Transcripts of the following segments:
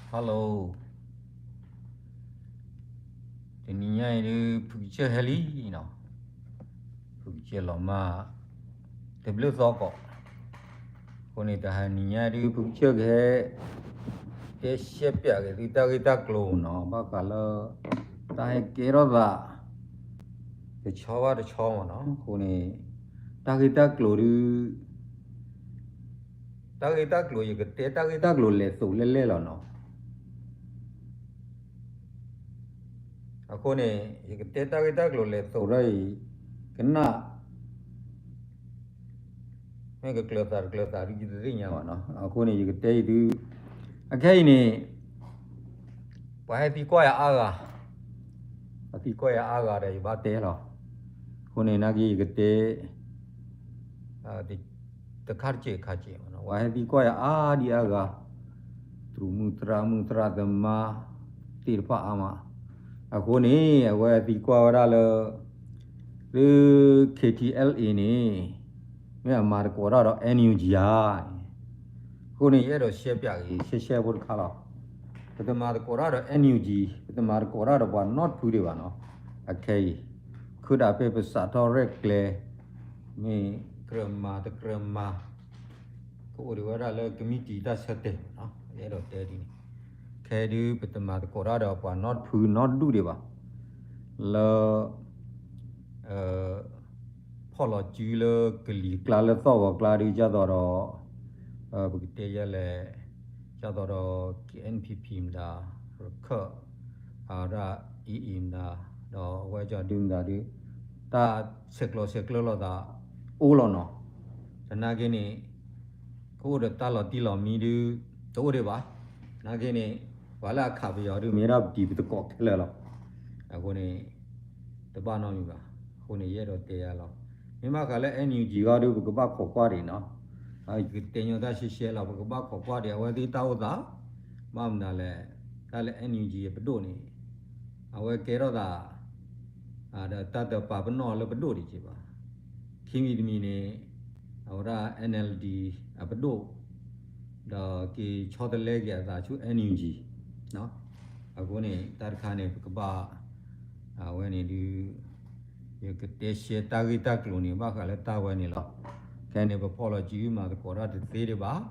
Hello, တနံၤညါအံၤဒုး ဖုကစၢၢ်ဟဲလံနီၤ, ဖုကစၢၢ်လီၤမၢ် တဘျုးသီကီး, အဃိန့ၣ် တဟါနံၤညါဒုး ဖုကစၢၢ်ကဟဲ တဲရှဲပၠးက့ၤသုတၢ်ဂ့ၢ်တၢ်ကျိၤနီၤ, ဘၣ်ဃးလၢ တၢ်ဟဲကဲထီၣ်သး တဆီဘၣ်တဆီမ့ၢ်နီၤ, အဃိန့ၣ် တၢ်ဂ့ၢ်တၢ်ကျိၤဒုး တၢ်ဂ့ၢ်တၢ်ကျိၤ ယကတဲတၢ်ဂ့ၢ်တၢ်ကျိၤလဲၤသိးလဲၣ်လဲၣ်လီၤနီၤ, အဃိန့ၣ် ယကတဲတၢ်ဂ့ၢ်တၢ်ကျိၤလဲၤသိးဒီးအံၤ ကနၣ် မ့ၢ်ကကျၢၤသးတကျၢၤသးဒုး ယတသ့ၣ်ညါဘၣ်နီၤ, အဃိန့ၣ် ယကတဲအံၤဒုး အခဲအံၤန့ၣ် ပှၤဟဲသံကွၢ်ယၤအါဂၤ, ပှၤသံကွၢ်ယၤအါဂၤဒီး ယဘၣ်တဲလီၤ, အဃိန့ၣ် နာ်က့ယကတဲ တခါတစဲးခါစဲးမ့ၢ်နီၤ, ပှၤဟဲသံကွၢ်ယၤအါဒံအါဂၤ, တြူးမုၢ်သရၣ်မုၢ်သရၣ်သမါ သ့ၣ်တဖၣ်အါမး, အဃိန့ၣ် အဝဲသံကွၢ်ဝဲဒၣ်လၢ သု K T L A န့ၣ် မ့ၢ်အမၤသကိးတၢ်ဒီး N U G ဧါ, အဃိန့ၣ် ယအဲၣ်ဒိးရှဲပၠးက့ၤ ရှဲရှဲဖိတခါလီၤ, ပတမၤသကိးတၢ်ဒီး N U G, ပတမၤသကိးတၢ်ဒီးပှၤနီတဖုဒံးဘၣ်နီၤ, အခဲအံၤ ခုဒၣ်ဖဲပစးထီၣ်ရဲၣ်ကျဲၤ မ့ၢ်ကြၢးမၤတကြၢးမၤ ကအိၣ်ဒံးဝဲဒၣ်လၢကမံးတံာ်တၢ်ဆၢတဲာ်မ့ၢ်နီၤ, ယအဲၣ်ဒိးတဲဒ်န့ၣ်, ခဲအံၤဒုး ပတမၤသကိးတၢ်ဒီးပှၤနီတဖုနီတဒူၣ်ဒံးဘၣ်, လၢ ဖီၣ်လီၤစုလၢကလံၤကျါလၢသီၣ်ဂီၤကျါဒုး ဒ်သိးဒီး ပကတဲယဲလဲၣ်, ဒ်သိးဒီး K N P P မတၤ, ရခၢၣ်, အဝဲဒၣ် AA မတၤ, ဒီးအဝဲကၠီဒုမတၤဒုး တၢ်ဆဲးကျိးဆဲးကျၢလိာ်သး အိၣ်လီၤနီၤ, သနာ်က့န့ၣ် ကအိၣ်ဒီးတၢ်လီၤတံၢ်လီၤမံဒုး တအိၣ်ဒံးဘၣ်, သနာ်က့န့ၣ် ပှၤလၢအခးပယီၤဒုး မ့ၢ်ဒၣ်ပတံၤပသကိးခဲလၢာ်လီၤ, အဃိန့ၣ် တဘၣ်နီတမံၤဘၣ်, အဃိန့ၣ် ယအဲၣ်ဒိးတဲယၤလီၤ, မ့ၢ်ဘၣ်ဃးလၢ N U G ဂီၢ်ဒုး ပကဘၣ်ခိးကွၢ်ဒံးနီၤ, ယကတဲညီတၢ်ရှဲရှဲလီၤ, ပကဘၣ်ခိးကွၢ်ဒံး အဝဲသ့ၣ်တၢ်အိၣ်သး, ဘၣ်မနုၤလဲၣ်, တၢ်လၢ N U G အပဒိၣ်န့ၣ် အဝဲကဲထီၣ်သး ဒီးတၢ်တပာ်ပနီၣ်လၢပဒိၣ်ဒံးက့ၤဘၣ်, ခံမံၤတမံၤန့ၣ် အဝဲဒၣ် N L D အပဒိၣ် ဒီးက့ၤဆီတလဲက့ၤအသးဆူ N U G အဃိန့ၣ် တၢ်တခါန့ၣ် ပကဘၣ် အဝဲန့ၣ်ဒုး ယကတဲရှဲတၢ်ဂ့ၢ်တၢ်ကျိၤန့ၣ် ဘၣ်ဃးလၢတၢ်ဝဲန့ၣ်လီၤ, ခဲန့ၣ် ပဖီၣ်လီၤစုမၤသကိးတၢ်တသ့ဒံးဘၣ်,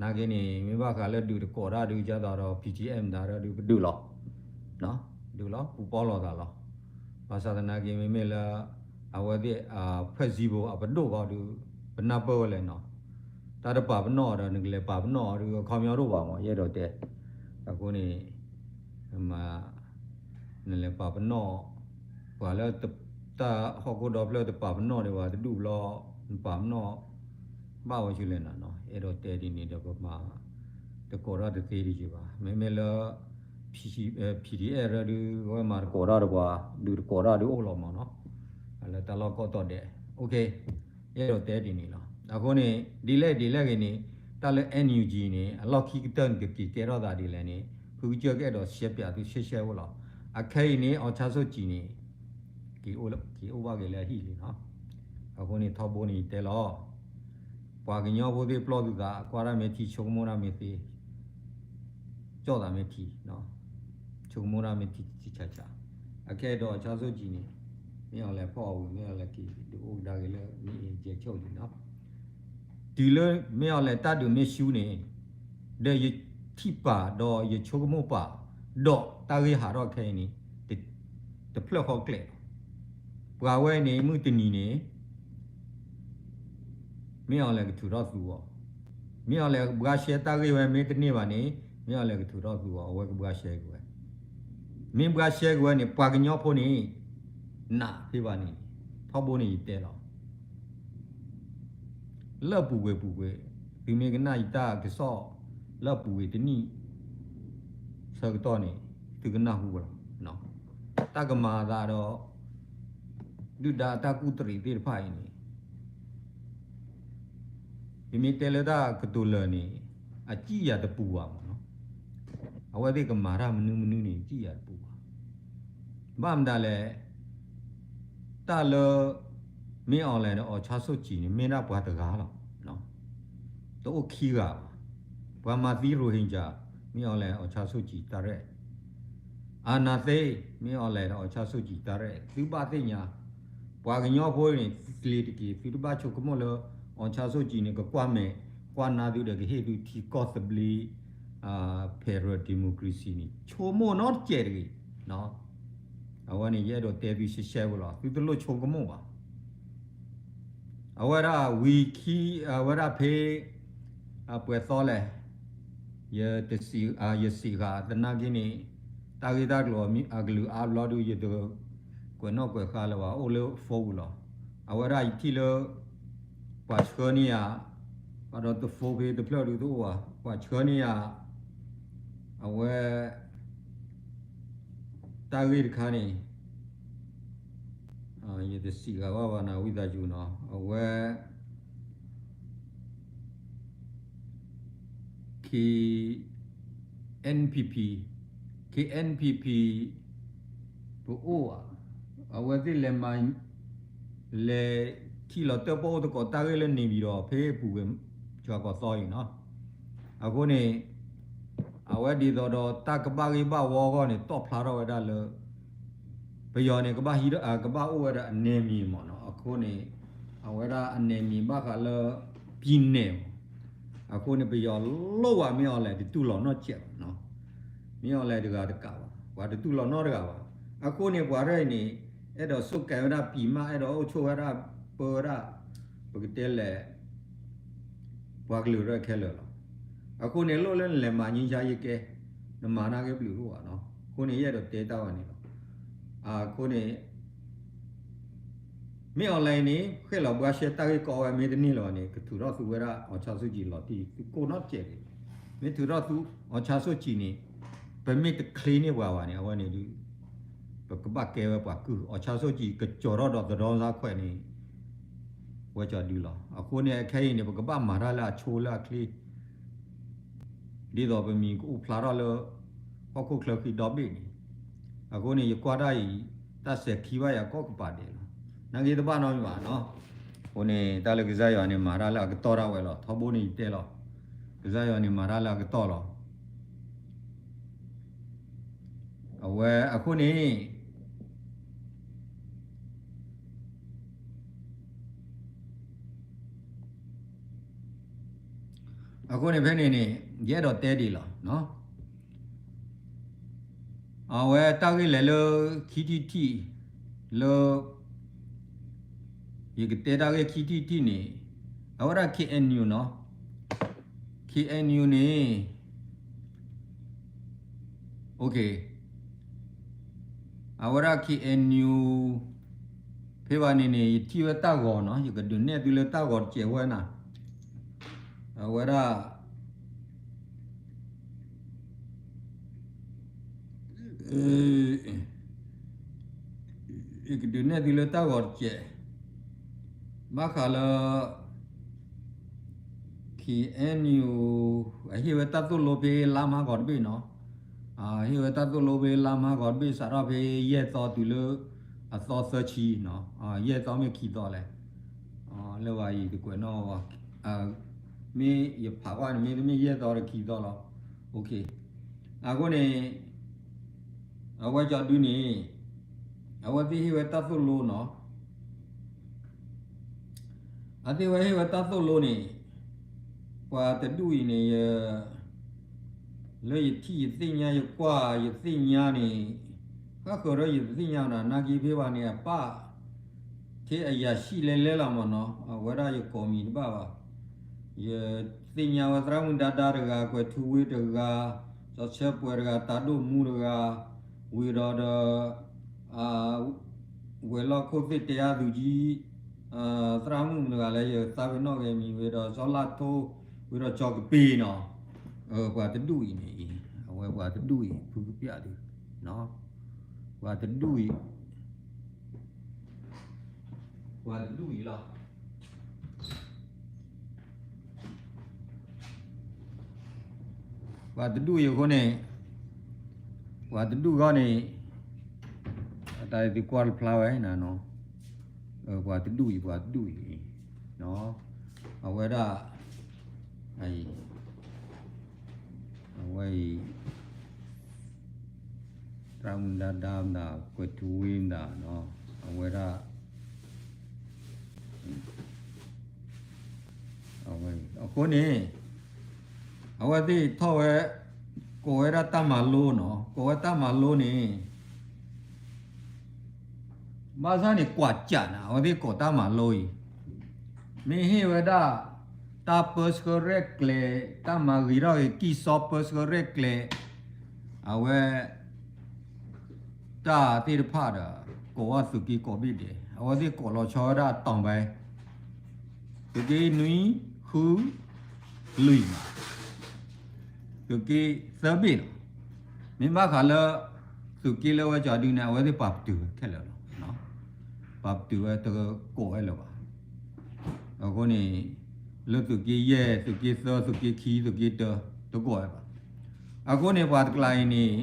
နာ်က့န့ၣ် မ့ၢ်ဘၣ်ဃးလၢဒုးသကိးတၢ်ဒုး ဒ်သိးဒီး P T M မတၤဒီးဒုး ပဒုးလီၤ ဒုးလီၤ ပူၤပီၣ်လိာ်သးလီၤ, ဘၣ်ဆၣ်သနာ်က့ မ့မ့ၢ်လၢ အဝဲသ့ၣ် ဖွဲ့စည်းပုံ အပဒိၣ်ဃီဒုး ပနၢ်ပၢၢ်ဝဲလဲၣ်နီၤ, တၢ်တပာ်ပနီၣ်အီၤဒီး နကလဲၤပာ်ပနီၣ်အီၤဒုး အခီပညီတအိၣ်ဘၣ်မး ယအဲၣ်ဒိးတဲ, အဃိန့ၣ် မ့ၢ် နလဲၤပာ်ပနီၣ် ပှၤလၢ တၢ်ဟီၣ်ခိၣ်ဒီဖျၢၣ်တပာ်ပနီၣ်ဒံးဘၣ်တဒူၣ်ဘျီ နပာ်ပနီၣ် ဘၣ်ဝဲဆူလဲၣ်နၤနီၤ, အဲၣ်ဒိးတဲဒ်န့ၣ်ဒီး ပမၤ သကိးတၢ်တသ့ဒံးက့ၤဘၣ်, မ့မ့ၢ်လၢ P T F ဒုး အဝဲမၤသကိးတၢ်ဒီးပှၤ ဒုးသကိးတၢ်ဒုးအိၣ်လီၤမးနီၤ, လၢတၢ်လီၢ်ကိးတီၤဒဲး, ယအဲၣ်ဒိးတဲဒ်န့ၣ်လီၤ, အဃိန့ၣ် ဒ်လဲၣ်ဒ်လဲၣ်ဂ့ၤန့ၣ် တၢ်လၢ N U G န့ၣ် အလီၢ်ခံကတၢၢ်န့ၣ် ကက့ၤကဲထီၣ်သးဒ်လဲၣ်န့ၣ် ဖုကစၢၢ်ကအဲၣ်ဒိးရှဲပၠးသုရှဲရှဲဖိလီၤ, အခဲအံၤန့ၣ် အောင်ဆန်းစုကြည်န့ၣ် က့ၤအိၣ်ဘၣ်က့ၤလၢအဟံၣ်လံနီၤ, အဃိန့ၣ် ထီဘိန့ၣ်ယတဲလီၤ ပှၤကညီဖိသ့ၣ်ပျီၢ်သုသး ကွၢ်တၢ်မ့ၢ်ထံ ဆိကမိၣ်တၢ်မ့ၢ်သ့, ကၠီၣ်သးမ့ၢ်ထံ, ဆိကမိၣ်တၢ်မ့ၢ်ထံထံဆးဆး, အခဲအံၤဒီး အောင်ဆန်းစုကြည်န့ၣ် မ့ၢ်အီၤလဲၤဖီၣ်အီၤဝံၤ မ့ၢ်အီၤလဲၤက့ၤဒုးအိၣ်ကဒါက့ၤလၢ မ့ၢ်အံၤကဲဆိၣ်လံနီၤ, တုၤလၢမ့ၢ်အီၤလဲၤတၢ်ဒုးမ့ၢ်ဆူၣ်န့ၣ် ဒီးယထံၣ်ပာ်ဒီးယဆိကမိၣ်ပာ် ဒီးတၢ်ဂ့ၢ်ဟးထီၣ်ခဲအံၤန့ၣ် တဖျၢၣ်ဃီကျဲးလီၤ, ပှၤဝဲန့ၣ် မုၢ်တနံၤန့ၣ် မ့ၢ်အီၤလဲၤကထုးထီၣ်သူအီၤ, မ့ၢ်အီၤလဲၤဘှါရှဲတၢ်ဂ့ၢ်ဝဲမ့ၢ်တန့ၢ်ဘၣ်န့ၣ် မ့ၢ်အီၤလဲၤကထုးထီၣ်သူအီၤ အဝဲကဘှါရှဲက့ၤဝဲ, မ့ၢ်ဘှါရှဲက့ၤဝဲန့ၣ် ပှၤကညီဖိန့ၣ် နးဖဲဘၣ်န့ၣ် ထီဘိန့ၣ်ယတဲလီၤ လၢပူၤကွံာ်ပူၤကွံာ် သုမ့ၢ်ကနၣ်ယတၢ်ကစီၣ် လၢပူၤကွံာ်တနံၣ် ဆၢကတီၢ်န့ၣ် သုကနၢ်ဟူလီၤ. တၢ်ကမၤအသးဒီး ဒုၣ်ဒါအတၢ်ကူၣ်တရံးသ့ၣ်တဖၣ်အံၤန့ၣ် ပမ့ၢ်တဲလၢတၢ်ကတိၤလၢာ်န့ၣ် အစံၣ်ယၤတပူၤဘၣ်မးနီၤ. အဝဲသ့ၣ်ကမၤတၢ်မနုၤမနုၤန့ၣ် စံၣ်ယၤတပူၤဘၣ်. ဘၣ်မတၤလဲၣ်, တၢ်လၢ မင်းအောင်လှိုင် ဒီး အောင်ဆန်းစုကြည် န့ၣ် မ့ၢ်ဒၣ်ပှၤတဂၤလီၤ. တအိၣ်ခံဂၤဘၣ်. ပှၤမၤသံ Rohingya မ့ၢ်အီၤလဲၣ် အောင်ဆန်းစုကြည် တၢ်ရဲၣ် အာဏာသိမ်း မ့ၢ်အီၤလဲၣ်ဒီး အောင်ဆန်းစုကြည် တၢ်ရဲၣ် သုဘၣ်သ့ၣ်ညါ ပှၤကညီဖိန့ၣ် သ့တက့ၤ သုတဘၣ်ဆိကမိၣ်လၢ အောင်ဆန်းစုကြည် န့ၣ် ကကွၢ်မဲာ် ကွၢ်နါသုဒီးကဟ့ၣ်သုထံကီၢ်သဘျ့ federal democracy န့ၣ် ဆိကမိၣ်နီတစဲးတဂ့ၤ. အဝဲန့ၣ် ယအဲၣ်ဒိးတဲသုရှဲရှဲဖိလီၤ သုတလိၣ်ဆိကမိၣ်ဘၣ်. အဝဲဒၣ်ဝံၤခံ အဝဲဒၣ်ဖဲ ပှဲၤသီလဲၣ် ယစံးဃာ်သနာ်က့န့ၣ် တၢ်ဂ့ၢ်တၢ်ကျိၤအကလုာ်အါဘျီဒု ယတကွဲးနီၣ်ကွဲးဃါလၢၤဘၣ် အိၣ်လၢ phone ပူၤလီၤ. အဝဲဒၣ်ယထံၣ်လၢ ပှၤဆှၢန့ၢ်ယၤ ဘၣ်ဒီးတ phone ဖဲတဖျၢၣ်ဒုတအိၣ်ဘၣ် ပှၤဆှၢန့ၢ်ယၤ အဝဲ တၢ်ဂ့ၢ်တခါန့ၣ် ယတစံးဃာ်ဘၣ်ဘၣ်နၤ ဝံသးစူၤနီၤ အဝဲ KNPP KNPP ပအိၣ်ဧါ အဝဲသ့ၣ်လဲၤမၤ လဲၤထံၣ်လီၤတၢ်ပအိၣ်သကိး တၢ်ဂ့ၢ်လၢန့ၣ်ပၠံၤဒီး ဖဲပူၤကွံာ် ကၠၤကီၤသီအံၤနီၤ. အဃိန့ၣ် အဝဲဒ်သိးဒီးတၢ်ကဘၣ်ဂ့ၢ်ဘၣ်ဝီအဂီၢ်န့ၣ် တီၣ်ဖျါထီၣ်ဝဲဒၣ်လၢ ပယီၤန့ၣ် ကဘၣ်ဟံး ကဘၣ်အိၣ်ဝဲဒၣ်အနယ်မြေမ့ၢ်နီၤ. အဃိန့ၣ် အဝဲဒၣ်အနယ်မြေဘၣ်ဃးလၢ ပြည်နယ်မ့ၢ် အဃိန့ၣ် ပယီၤလိၣ်ဝဲမ့ၢ်အီၤလဲၣ် တတူၢ်လိာ်နီတစဲးဘၣ်နီၤ. မ့ၢ်အီၤလဲၣ်တဂၤတကးဘၣ် ပှၤတတူၢ်လိာ်နီတဂၤဘၣ်. အဃိန့ၣ် ပှၤရဲၣ်အံၤန့ၣ် အဲၣ်ဒိးဆိကဲဝဲဒၣ် ပြည်မ အဲၣ်ဒိးအိၣ်ဆိၣ်ဝဲဒၣ် ပၢဝဲဒၣ် ပကတဲလဲၣ် ပှၤကလုာ်ရဲၣ်ခဲလၢာ်လီၤ. အဃိန့ၣ် လိၣ်လၢနလဲၤမၤ ငြိမ်းချမ်းရေး ကဲ နမၤနာ်က့ဘျုးအိၣ်ဘၣ်နီၤ. အဃိန့ၣ် ယအဲၣ်ဒိးတဲတၢ်ဝဲန့ၣ်လီၤ. အဃိန့ၣ် မ့ၢ်အီၤလဲၣ်အံၤန့ၣ် ဃဲၣ်လီၤဘှါရှဲတၢ်ဂ့ၢ်ကီဝဲ မ့ၢ်တန့ၢ်လၢၤဘၣ်န့ၣ် ကထုးထီၣ်သူဝဲဒၣ် အောင်ဆန်းစုကြည် လီၤတံၢ် သုကိၢ်နီတစဲးတဂ့ၤ. မ့ၢ်ထုးထီၣ်သူ အောင်ဆန်းစုကြည် န့ၣ် ပမ့ၢ်တချ့န့ၢ်ပှၤဘၣ်န့ၣ် အဝဲန့ၣ်ဒု ပကဘၣ်ကဲဝဲပှၤကုၢ် အောင်ဆန်းစုကြည် ကကၠီၤထီၣ်ဒီး သဒီသါခွဲး န့ၣ် ဝဲကၠီၤဒုလီၤ. အဃိန့ၣ် အခဲအံၤန့ၣ် ပကဘၣ်မၤတၢ်လၢအဆိလၢအချ့ ဒ်သိးပမံၤကအိၣ်ဖျါထီၣ်လၢ ဟီၣ်ခိၣ်ချၢဃံဒီဘ့ၣ်န့ၣ်. အဃိန့ၣ် ယကွၢ်တၢ်အံၤ တၢ်စဲၤခံဘၣ်ယၤကိးကပၤဒဲးလီၤ. နာ်က့တဘၣ်နီတမံၤဘၣ်နီၤ. အဃိန့ၣ် တၢ်လၢကစၢ်ယွၤန့ၣ် မၤတၢ်လၢအကတီၢ်ဒၣ်ဝဲလီၤ. ထီဘိန့ၣ်ယတဲလီၤ. ကစၢ်ယွၤန့ၣ် မၤတၢ်လၢအကတီၢ်လီၤ. အဝဲအဃိန့ၣ် အဃိန့ၣ်ဖဲန့ၣ်န့ၣ် ယအဲၣ်ဒိးတဲဒ်လီၤ. အဝဲတၢ်ဂ့ၢ်လဲၤလၢခံထံၣ်ထံၣ် လၢ ယကတဲတၢ်ဂ့ၢ်ခံထံၣ်ထံၣ်န့ၣ် အဝဲဒၣ် KNU နီၤ. KNU န့ၣ် အဝဲဒၣ် KNU ဖဲဘၣ်န့ၣ်န့ၣ် ယထံၣ်ဝဲတၢ်ဂီၤနီၤ ယကဒုးနဲၣ်သုလၢတၢ်ဂီၤတစဲးဝဲနၤ အဝဲဒၣ် ယကဒုးနဲၣ်သုလၢတၢ်ဂီၤတစဲး ဘၣ်ဃးလၢ KNU အဟ့ၣ်ဝဲတၢ်သိၣ်လိဖဲလါမါဂီၤတဘ့ၣ်နီၤ. ဟ့ၣ်ဝဲတၢ်သိၣ်လိဖဲလါမါဂီၤတဘ့ၣ် စးထီၣ်ဖဲယဲၢ်သီတုၤလၢ အသီသၢဆံနီၤ. ယဲၢ်သီမ့ၢ်ခံသီလဲၣ် လၢဝဲအံၤတကွဲးနီၣ် မ့ၢ်ယဖးကွၢ်န့ၣ် မ့တမ့ၢ်ယဲၢ်သီဒီးခံသီလီၤ. အဃိန့ၣ် အဝဲကၠီဒုန့ၣ် အဝဲသ့ၣ်ဟ့ၣ်ဝဲတၢ်သိၣ်လိနီၤ. အသ့ၣ်ဝဲဟ့ၣ်ဝဲတၢ်သိၣ်လိန့ၣ် ပှၤတဒူၣ်အံၤန့ၣ် ယ လၢယထံၣ်ယသ့ၣ်ညါ ယကွၢ်ယသ့ၣ်ညါန့ၣ် ဃၣ်ဃၢၤဒီးယတသ့ၣ်ညါနီၤ နာ်က့ဖဲဘၣ်န့ၣ် အပၢ် ထဲအရာရှိလဲလဲလီၤမ့ၢ်နီၤ အဝဲဒၣ်ယကိးမံၤတဘၣ်ဘၣ်. ယသ့ၣ်ညါဝဲသရၣ်မုၣ်ဒါဒါတဂၤ ကွဲၤထူဝ့တဂၤ စီၤဆၢပှဲၤတဂၤ တၢ်ဒိၣ်မူတဂၤ ဝံၤဒီးဒီး ဝဲၤလီၢ်ခိၣ်သ့ၣ်တဲအါသူကံ သရၣ်မုၣ်တဂၤလၢယသးပ့ၤနီၣ်ဂ့ၤမံၤ ဝံၤဒီးစီၤလါထိ ဝံၤဒီးကၠီကပ့ၤနီၤ. ပှၤတဒူၣ်အံၤန့ၣ်အံၤ အဝဲပှၤတဒူၣ်အံၤ ဖုကပျၢ်ဒု ပှၤတဒူၣ်အံၤ ပှၤတဒူၣ်အံၤလီၤ. ပှၤတဒူၣ်အံၤအဃိန့ၣ် ပှၤတဒူၣ်ဂီၢ်န့ၣ် အတၢ်သုကွၢ်တဖျါဝဲနၤနီၤ ပှၤတဒူၣ်အံၤ ပှၤတဒူၣ်အံၤ အဝဲဒၣ် အံၤ ဝဲအံၤ တၢ်မူဒါဒါမတၤ ကွဲးထူဝ့မတၤနီၤ အဝဲဒၣ် အဝဲအံၤ အဃိန့ၣ် အဝဲသ့ၣ်ထီၣ်ဝဲ ကိးဝဲဒၣ်တၢ်မၤလိနီၤ ကိးဝဲတၢ်မၤလိန့ၣ် ဘၣ်ဆၣ်န့ၣ်ကွၢ်ကၠးနၤ အဝဲသ့ၣ်ကိးတၢ်မၤလိအံၤ မ့ၢ်ဟ့ၣ်ဝဲဒၣ် တၢ်ပၢဆှၢရဲၣ်ကျဲၤ တၢ်မၤဂ့ၤထီၣ်က့ၤကံၢ်စီပၢဆှၢရဲၣ်ကျဲၤ အဝဲ တၢ်သ့ၣ်တဖၣ်ဒီး ကိးဝဲသုးက့ကိးဘ့ၣ်ဒဲး အဝဲသ့ၣ်ကိးလီၤဆီဝဲဒၣ်တီၤဘဲ သုးက့နွံ ဃု လွံၢ်မး သုးက့သၢဘ့ၣ်လီၤ. မ့ၢ်ဘၣ်ဃးလၢ သုးက့လၢဝဲကၠီဒုန့ၣ် အဝဲသ့ၣ်ပာ်ပတုာ်ဝဲခဲလၢာ်လီၤ. ပာ်ပတုာ်ဝဲတကိးဝဲလၢၤဘၣ်. အဃိန့ၣ် လၢသုးက့ယဲၢ် သုးက့သၢ သုးက့ခံ သုးက့တၢ တကိးဝဲဘၣ်. အဃိန့ၣ်ပှၤတကျါအံၤန့ၣ်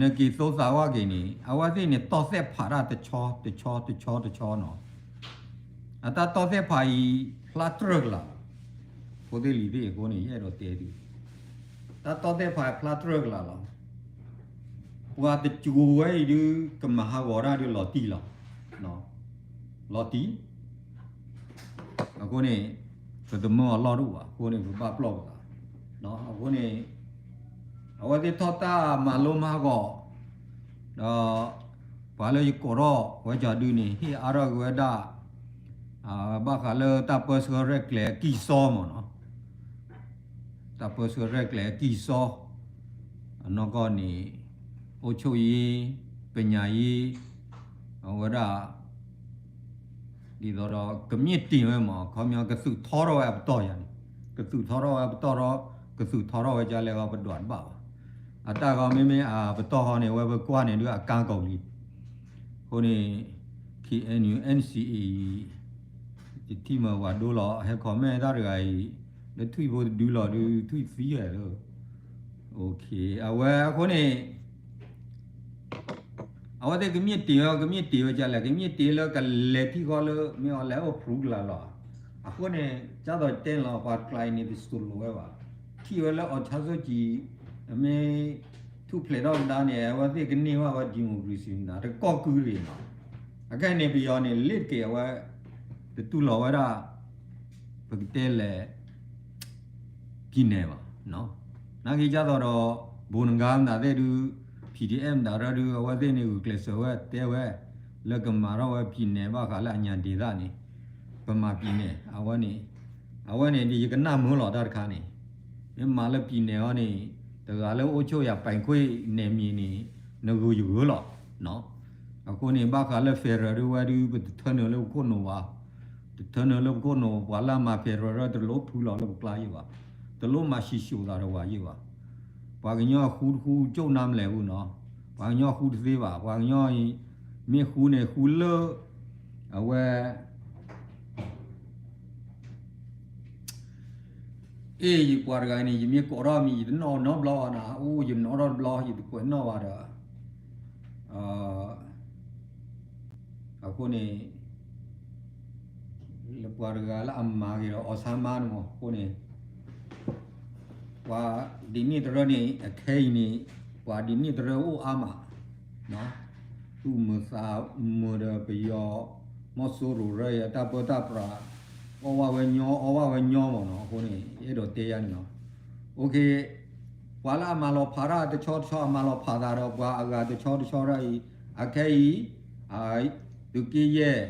နက့ၤသိသးဝဲက့ၤန့ၣ် အဝဲသ့ၣ်န့ၣ် တီၢ်သဲးဖးတၢ်တဆီ တဆီ တဆီ တဆီနီၤ. အတၢ်တီၢ်သဲးဖးအံၤ ဖျါတြၢၢ်ကလာ်လီၤ. ဖိသ့ၣ်လံၤသ့ၣ်အဃိန့ၣ် ယအဲၣ်ဒိးတဲဒုး တၢ်တီၢ်သဲးဖးဖျါတြၢၢ်ကလာ်လီၤ. ပှၤတစိၤဝဲအံၤဒုး ကမၤဟးဂီၤတၢ်ဒုးလီၤတံၢ်လီၤ. လီၤတံၢ် အဃိန့ၣ် ပတမၢအီၤလီၢ်တအိၣ်ဘၣ်. အဃိန့ၣ် ပဘၣ်ပျီၢ်ပသး. အဃိန့ၣ် အဝဲသ့ၣ်ထီၣ်တၢ်မၤလိမၤဟးဂီၤ ဒီး ပှၤလၢယကိးထီၣ်ဝဲကၠီဒုန့ၣ် ဟ့ၣ်အါထီၣ်က့ၤဝဲဒၣ် ဘၣ်ဃးလၢတၢ်ပၢဆှၢရဲၣ်ကျဲၤအကံၢ်စီမ့ၢ်နီၤ. တၢ်ပၢဆှၢရဲၣ်ကျဲၤအကံၢ်စီ အနီၢ်ကီၢ်န့ၣ် အိၣ်ဆိၣ်အံၤ ပညၣ်အံၤ အဝဲဒၣ် ဒ်သိးဒီး ကမျၢၢ်တ့ၢ်ဝဲမ့ၢ် ခီပညီ ကသုးထီထီၣ်ဝဲအပတီၢ်ယၤန့ၣ် ကသုးထီထီၣ်ဝဲအပတီၢ်ဒီး ကသုးထီထီၣ်ဝဲကလဲၣ်ဂီၤ ပဒွးတဘၣ်ဘၣ်. အတၢ်ဂီၤမ့မ့ၢ်အပတီၢ်ဟီန့ၣ် အဝဲပကွၢ်န့ၣ်ဒုးအကါကီၤလံ. အဃိန့ၣ် K N U N C A အံၤ ယထံၣ်မၤဝၤဒိလီၤ ဟဲ comment တၢ်တဂၤအံၤ လၢထွံၣ်ဖိတဒုလီၤဒုး ထွံၣ်သံဝဲလၢ အဝဲအဃိန့ၣ် အဝဲသ့ၣ်ကမျၢၢ်တ့ၢ်ဝဲ ကမျၢၢ်တ့ၢ်ဝဲကလဲၣ် ကမျၢၢ်တ့ၢ်လၢကလဲၤထံၣ်ဃီလၢ မ့ၢ်အီၤလဲၤအိၣ်ဖရူကလာ်လီၤ. အဃိန့ၣ် ကၢ်သိးတဲလီၤ ပှၤကျါအံၤန့ၣ် တစိၤလိာ်ဝဲဘၣ်. ထံၣ်ဝဲလၢ အောင်ဆန်းစုကြည် အမ့ၢ် ထူၣ်ဖျဲးထီၣ်ကဒါန့ၣ် အဝဲသ့ၣ်ကန့ၢ်ဘၣ်ဝဲ democracy မနုၤ တကီၢ်ကုတဂ့ၤနီၤ. အခဲအံၤန့ၣ် ပယီၤန့ၣ် လ့ၣ်တက့ၢ်အဝဲ တတူၢ်လိာ်ဝဲဒၣ် ပကတဲလဲၣ် ပြည်နယ် ဘၣ်. နာ်က့ကၢ်သိးဒီး ဘိးနဂါမတၤသ့ၣ်ဒုး P D M မတၤရၢဒုး အဝဲသ့ၣ်န့ၣ် ဂုာ်ကျဲးစၢးဝဲတဲဝဲ လၢကမၤထီၣ်ဝဲ ပြည်နယ် ဘၣ်ဃးလၢအညၣ်ဒ့သၣ်န့ၣ် ပမၤ ပြည်နယ် အဝဲန့ၣ် အဝဲန့ၣ် ယကနၣ်မုာ်လီၤတၢ်တခါန့ၣ် မ့ၢ်မၤလၢ ပြည်နယ် အီၤန့ၣ် တဂၤလၢအိၣ်ဆိၣ်ယၤ ပိုင်ခွင့်နယ်မြေ န့ၣ် နဂုာ်ယဂုာ်လီၤ. အဃိန့ၣ် ဘၣ်ဃးလၢ federal ဒုးဝဲဒုး ပတထၢနုာ်လၢပခိၣ်နူာ်ဘၣ်. တထၢနုာ်လၢပခိၣ်နူာ် ပှၤလၢအမၤ federal တလိၣ်ဖုလီၤလၢပကျါယံၤဘၣ်. တလိၣ်မၤဆံးစိာ်သးဒီးဝဲယံၤဘၣ်. ပှၤကညီဃူတဃူကၠိၣ်နါမလဲၣ်အူနီၤ. ပှၤကညီဃူတသ့ဘၣ်. ပှၤကညီအံၤ မ့ၢ်ဃူန့ၣ်ဃူလၢ အဝဲ အ့ၣ် ယပှၤတဂၤန့ၣ် ယမ့ၢ်ကိးထီၣ်မံၤ ယတနီၣ်နီတဘျီဘၣ်နၤ, အိၣ်ယနီၣ်ထီၣ်တဘျီ ယတကွဲးနီၣ်ဘၣ်ဒီး အဃိန့ၣ် လၢပှၤတဂၤလၢအမၤဂ့ၤဒီး အီၣ်ဆါမါန့ၣ်မ့ၢ် အဃိန့ၣ် ပှၤဒ်န့ၣ်တရၢန့ၣ် အခဲအံၤန့ၣ် ပှၤဒ်န့ၣ်တရၢအိၣ်အါမး သူၣ်မုာ်သးမုာ်ဒီးပယီၤ မီၢ်စိရိၤရၢအံၤ အတၢ်ပၢတၢ်ပြး အီၣ်ဝဲဝဲညီ အီၣ်ဝဲဝဲညီမ့ၢ်နီၤ. အဃိန့ၣ် အဲၣ်ဒိးတဲယၤန့ၣ်လီၤ. ပှၤလၢအမၤလီၤဖးတၢ်တဆီတဆီ အမၤလီၤဖးသးဒီးပှၤအဂၤတဆီတဆီတၢ်အံၤ အခဲအံၤ သုးက့ယဲၢ်